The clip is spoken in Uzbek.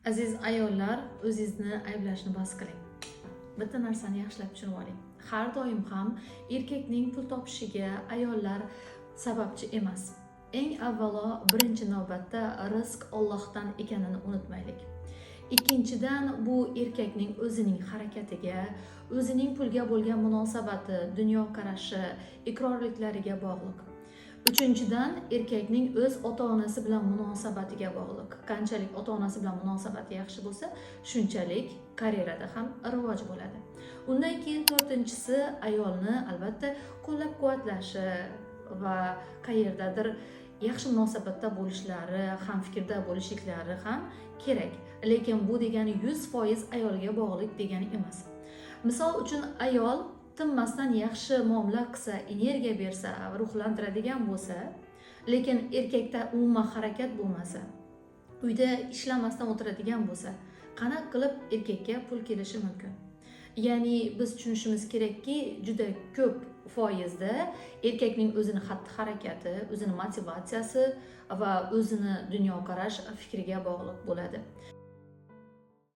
Aziz ayollar, o'zingizni ayblashni bas qiling. Bitta narsani yaxshilab tushunib oling: har doim ham erkakning pul topishiga ayollar sababchi emas. Eng avvalo, birinchi navbatda rizq Ollohdan ekanini unutmaylik. Ikkinchidan, bu erkakning o'zining harakatiga, o'zining pulga bo'lgan munosabati, dunyoqarashi, iqrorliklariga bog'liq. Uchinchidan, erkakning o'z ota onasi bilan munosabatiga bog'liq. Qanchalik ota onasi bilan munosabati yaxshi bo'lsa, shunchalik karyerada ham rivoj bo'ladi. Undan keyin to'rtinchisi, ayolni albatta qo'llab quvvatlashi va qayerdadir yaxshi munosabatda bo'lishlari, hamfikrda bo'lishliklari ham kerak. Lekin bu degani 100% ayolga bog'liq degani emas. Misol uchun, ayol tinmasdan yaxshi muomala qilsa, energiya bersa, ruhlantiradigan bo'lsa, lekin erkakda umuman harakat bo'lmasa, uyda ishlamasdan o'tiradigan bo'lsa, qanaqa qilib erkakka pul kelishi mumkin? Ya'ni biz tushunishimiz kerakki, juda ko'p foizda erkakning o'zini xatti harakati, o'zini motivatsiyasi va o'zini dunyoqarash fikriga bog'liq bo'ladi.